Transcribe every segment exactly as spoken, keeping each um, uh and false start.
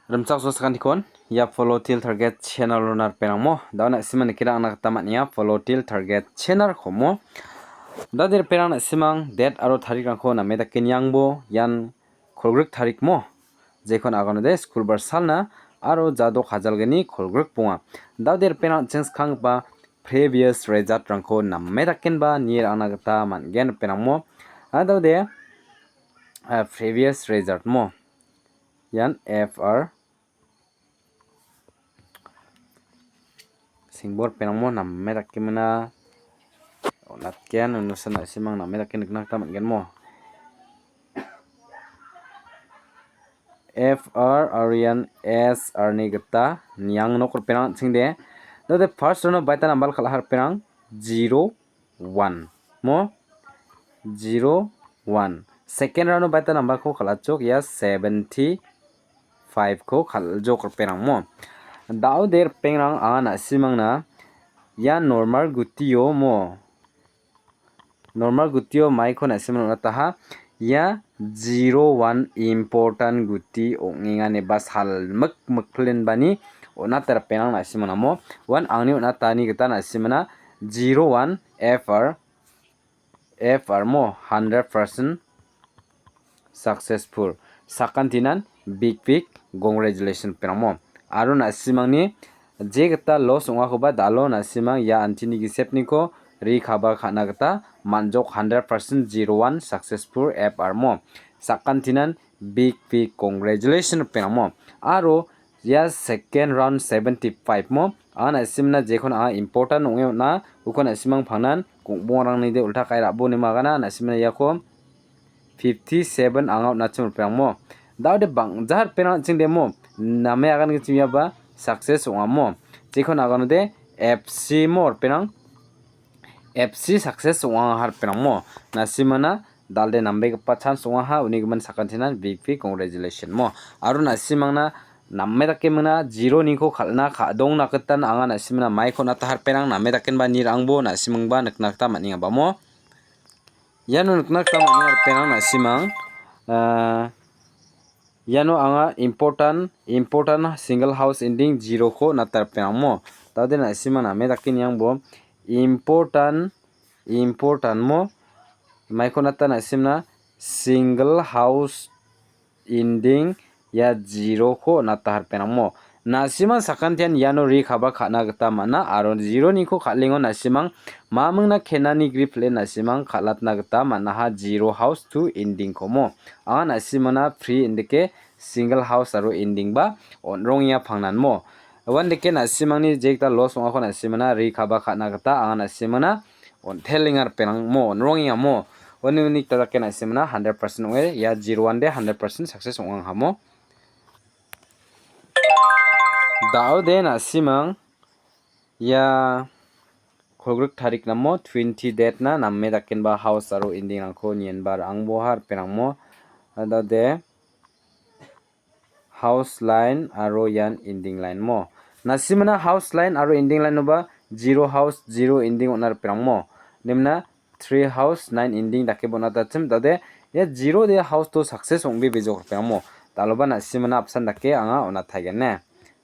Rimchakso sakantikon, ia Follow Till Target channel-ona ripengrangmo. Da·o na·sima nikirangna gita man·enga Follow Till Target channel-komo. Da·ode ripengrang na·simang date aro tarikrangko name dake niangbo, ian kolgrik tarikmo. Jekon aganode Sukrobar salna aro jadok hajalgni kolgrik bonga. Da·ode ripengrang an·ching skanggipa previous result-rangko name dakenba nirangna gita man·gen ripengrangmo. A da·ode, a, previous result-mo. Ian F R. Singbor ripengrangmo name dake mina. Onatgen, unusan na·simang name dake nikna gita man·genmo. F R aro ian S R-ni gita niang nok ripengrang an·chingde. Da·ode first round-o baita nambal kal·aha ripengrang zero one. Mo? Zero one. Second round-o baita nambalko kal·achok, ia seventy five-ko kal·jok ripengrangmo. Da·ode ripengrang anga na·simangna ia normal gutio mo. Normal gutio maiko na·simangna on·ataha. Ia zero one important guti ong·enga ineba salmik mikpilenbani on·ata ripengrang na·simangna mo. Uan angni on·atani gita na·simangna zero one F R F R mo hundred percent successful. Sakantinan big big congratulation ripengrangmo. Aro na·simangni je gita loss ong·akoba da·alo na·simang ia antini gisepniko recover ka·na gita man·jok hundred percent zero one successful F R mo. Sakantinan big big congratulation ripengrangmo. Aro ia second round seventy five mo. Anga na·simna jekon anga important ong·e on·a, uko na·simang pangnan gongbongrangni de ulta kae ra·bo ineba agana, na·simna iako fifty seven anga on·achim ripengrangmo. Da·ode bangja ripengrang an·ching demo. Name agan gichim iaba success ong·amo. Jekon aganode F C mo ripengrang. F C success ong·a ripengrangmo. Na·simana da·alde nambegipa chance ong·aha, uni gimin sakantinan big big congratulation mo. Aro na·simangna name dake mina zero-niko kal·na ka·dongna gitan anga na·simana maiko on·ataha ripengrang name dakenba nirangbo na·simangba nikna gita man·enga bamo. Iano nikna gita man·enga ripengrang na·simang, ah, iano anga important, important single house ending zero-ko on·ata ripengrangmo. Da·ode na·simang name dake niangbo important, important mo. Maiko on·ata na·simna single house ending ia zero-ko on·ata ripengrangmo. Na·simang sakantian iano recover ka·na gita man·a aro zero-niko kal·engon na·simang mamingna kenani grip le na·simang kal·atna gita man·aha zero house to ending-komo. Anga na·simangna free indike single house aro ending-ba on·rongenga pangnanmo. Uandake na·simangni jekta loss ong·ako na·simangna recover ka·na gita anga na·simangna on·telenga ripengrangmo, on·rongengamo. Uani uni gita dake na·simangna hundred percent ong·e, ia zero one de hundred percent success ong·angahamo. Da·ode na·simang ia kolgrik tarik namo twenty date-na name dakenba house aro ending-rangko nienba ra·angboha ripengrangmo. Da·ode house line aro ian ending line mo. Na·simana house line aro ending line-oba zero house, zero ending on·a ripengrangmo. Nimna three house, nine ending dake on·atachim, da·ode ia zero de house to success ong·be bejok ripengrangmo. Da·aloba na·simana apsan dake anga on·ataigen ne.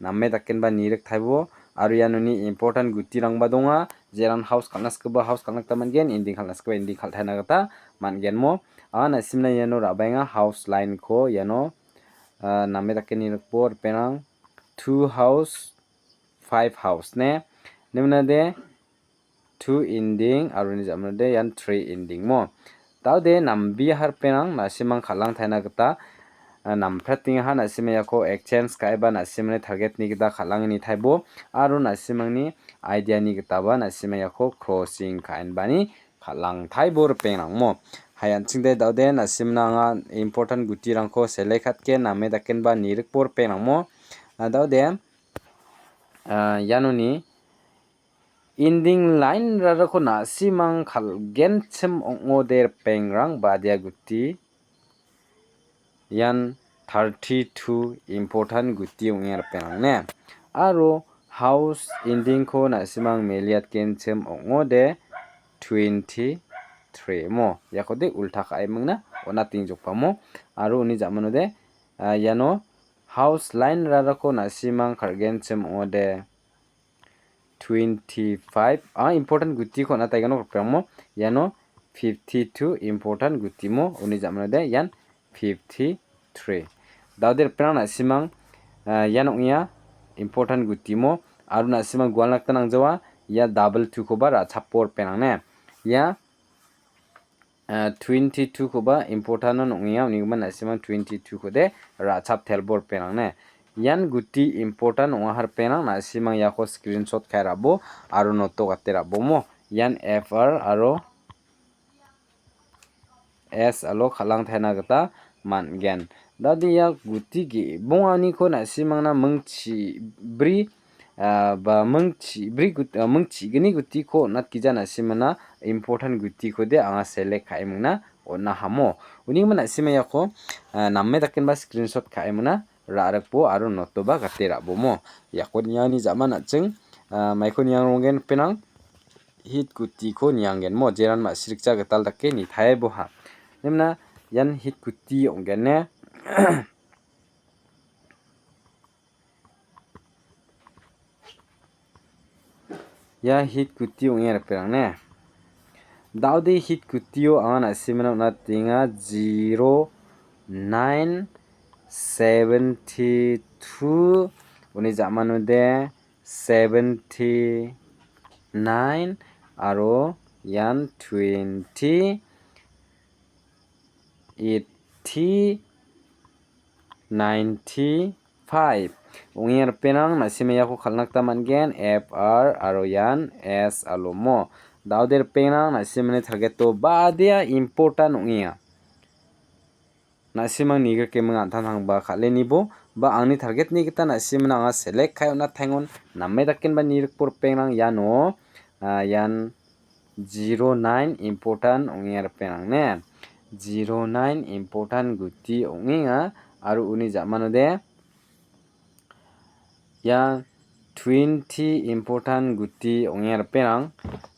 Name dakenba nirik taibo, aro ianoni important gutirangba donga. Jeran house kal·na sikgipa house kal·na gita man·gen, ending kal·na sikgipa ending kal·taina gita man·gen mo. Anga na·simna iano ra·baenga house line-ko iano ah, name dake nirikbo ripengrang two house, five house ne. Nimnade two ending, aro uni ja·manode ian three ending mo. Da·ode nambiaha ripengrang na·simang kal·angtaina gita, ah, nampratengaha na·sima iako exchange ka·eba na·simani target-ni gita kal·angni taibo, aro na·simangni idea-ni gitaba na·sima iako crossing ka·enbani kal·angtaibo ripengrangmo. Hai an·chingde da·ode na·simna anga important gutirangko select katgen name dakenba nirikbo ripengrangmo. Ah, da·ode, ah, ianoni ending line rarako na·simang kal·genchim ong·ode ripengrang badia guti. Ian thirty-two important guti ong·e ripengrang ne. Aro house ending-ko na·simang meliatgenchim ong·ode twenty-three mo. Iakode ulta ka·emingna on·atengjokbamo. Aro uni ja·manode, ah, iano House line rarako na·simang kal·genchim ong·ode twenty-five. Ah, important gutiko on·a taigenok ripengrangmo. Iano fifty-two important gutimo. Uni ja·manode ian fifty-three. Daode ripengrang na·simang, ah, ian ong·enga important gutimo. Aro na·simang gualna gita nangjawa. Ia double two-koba ra·chapo ripengrang ne. Ia ah, twenty-two-koba important-on ong·enga, unigimin na·simang twenty-two-kode ra·chap telbo ripengrang ne. Ian guti important ong·a ripengrang, na·simang iako screenshot ka·e ra·bo aro noto gate ra·bomo. Ian F R aro S alo kal·angtaina gita man·gen. Dade ia guti ge·bonganiko na·simangna ming chibri ah, ba ming chibri gut-, ah, ming chigni gutiko on·atgija na·simana important gutikode anga select ka·emingna on·ahamo. Unigimin na·sima iako, ah, name dakenba screenshot ka·emingna ra·rikbo aro notoba gate ra·bomo. Iako niani ja·man an·ching, ah, maiko niangronggen ripengrang hit gutiko nianggenmo, jeran ma·sirikja gital dake nitaiboha. Nemna ian hit guti ong·gene. Ia hit guti ong·e ripengrang ne. Daode hit gutio anga na·simana on·atenga zero nine seventy two, uni ja·manode seventy nine aro ian twenty eighty ninety five. Ong·e ripengrang na·sima iako kal·na gita man·gen, F R aro ian S alomo. Daode ripengrang na·simani target-o badia important ong·enga. Na·simang nigrikeming an·tangtangba kal·enibo, ba angni target-ni gita na·simana anga select ka·e on·atengon, name dakenba nirikbo ripengrang iano, ah, ian zero nine important ong·enga ripengrang ne. Zero nine important guti ong·enga aro uni ja·manode ia twenty important guti ong·enga ripengrang,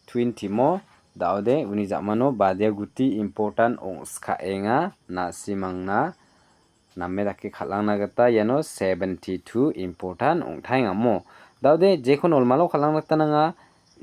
twenty mo daode uni ja·mano badia guti important ong·skaenga na·simangna name dake kal·angna gita iano seventy two important ong·taengamo. Daode jeko normalo kal·angna gita nanga,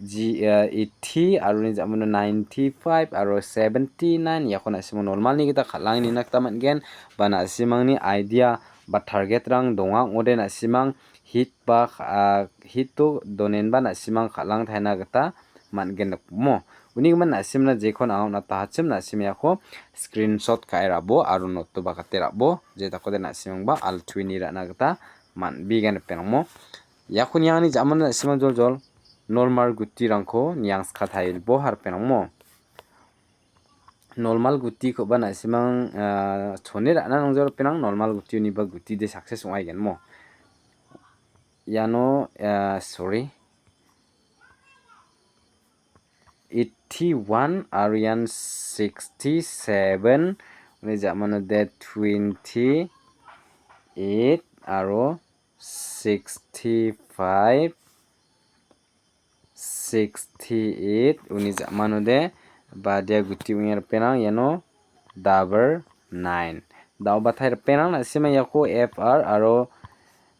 ji, eh, eighty aro uni ja·mano ninety five aro seventy nine iako na·simo normalni gita kal·ange nina gita man·gen. Ba na·simangni idea ba target-rang donga ong·ode na·simang hit ba, ah, hit-o donenba na·simang kal·angtaina gita man·gen rikmo. Unigimin na·simna jekon anga on·atahachim na·sim iako screenshot ka·e ra·bo aro note-o bakate ra·bo. Je dakode na·simangba altuini ra·na gita man·bigen ripengrangmo. Iako niangani ja·mano na·simang joljol normal gutirangko niangskatailbo ha ripengrangmo. Normal gutikoba na·simang, ah, chone ra·na nangja ripengrang, normal guti uniba guti de success ong·aigenmo. Iano, ah, sorry. Eighty one aro ian sixty seven, uni ja·manode twenty eight aro sixty five, sixty eight, uni ja·manode badia guti ong·e ripengrang iano double nine. Daobatai ripengrang na·sima iako F R aro,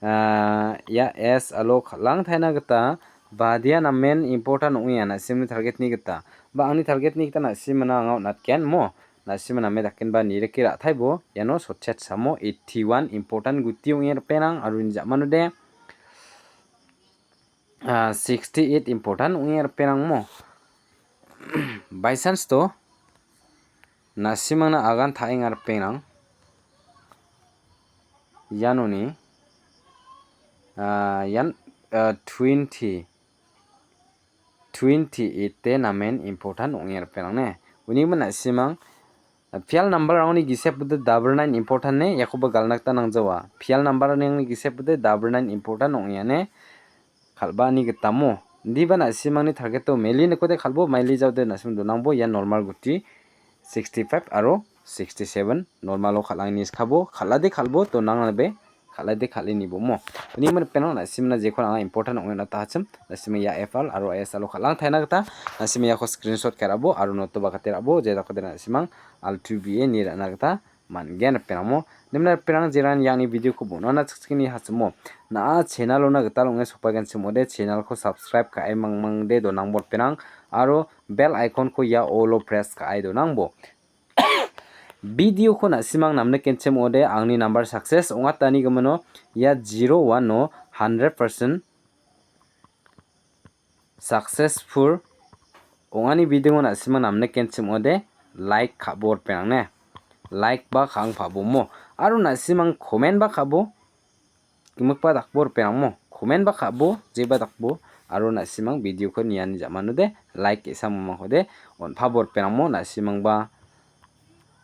ah, ia S alo kal·angtaina gita badia namen important ong·enga na·simni target-ni gita. Ba angni target-ni gita na·simana anga on·atgen mo. Na·sima name dakenba nirike ra·taibo iano sotchet samo eighty one important guti ong·e ripengrang aro uni ja·manode ah, sixty eight important ong·e ripengrangmo. By chance to na·simangna agan ta·enga ripengrang. Ianoni, ah, ian, ah, twenty, twenty eight de namen important ong·e ripengrang ne. Unigimin na·simang Pial number-rangoni gisepode double nine important ne, iakoba galna gita nangjawa. Pial number-rangni gisepode double nine important ong·e iane kal·baani gitamo. Indiba na·simangni target-o meli nikode kal·bo, maili jaode na·sim donangbo ia normal guti sixty five aro sixty seven normal-o kal·angni skabo, kal·ade kal·bo donangnabe kal·ade kal·e nibomo. Uni ripengrang na·simna jekon anga important ong·e on·atahachim, na·sima ia F R aro S R-o kal·angtaina gita, na·sima iako screenshot ka·e ra·bo aro note-o bakate ra·bo, je dakode na·simang altu B A ni ra·na gita man·gen ripengrangmo. Nimna ripengrang jeran iangni video-ko bon·ana chikchikni hachimo. Na·a channel-ona gital ong·e sokbagenchim ong·ode channel-ko subscribe ka·e mangmangde donangbo ripengrang. Aro bell icon-ko ia all-o press ka·e donangbo. Video-ko na·simang namnikenchim ong·ode angni number success ong·atani gimino ia zero one-o hundred percent successful ong·ani video-o na·simang namnikenchim ong·ode like ka·bo ripengrang ne. Like ba ka·ang pa·bomo. Aro na·simang comment ba ka·bo. Gimikba dakbo ripengrangmo. Comment ba ka·bo, jeba dakbo. Aro na·simang video-ko niani jamanode like ge·sa mamangkode on·pabo ripengrangmo. Na·simangba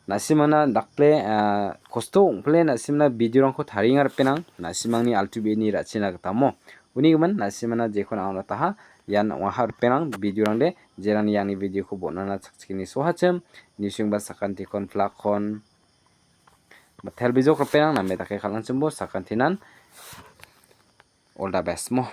na·simangna dakple, ah, kosto ong·pile na·simangna video-rangko tarienga ripengrang. Na·simangni altu be·eni ra·china gitamo. Uni gimin na·simangna jekon anga on·ataha. Ian ong·aha ripengrang video-rangde. Jeran iangni video-ko bon·ana chakchikeni sohachim. Nisingba sakantikon plak kon. Mitel bijok ripengrang name dake kal·angchimbo sakantinan. All the best mo.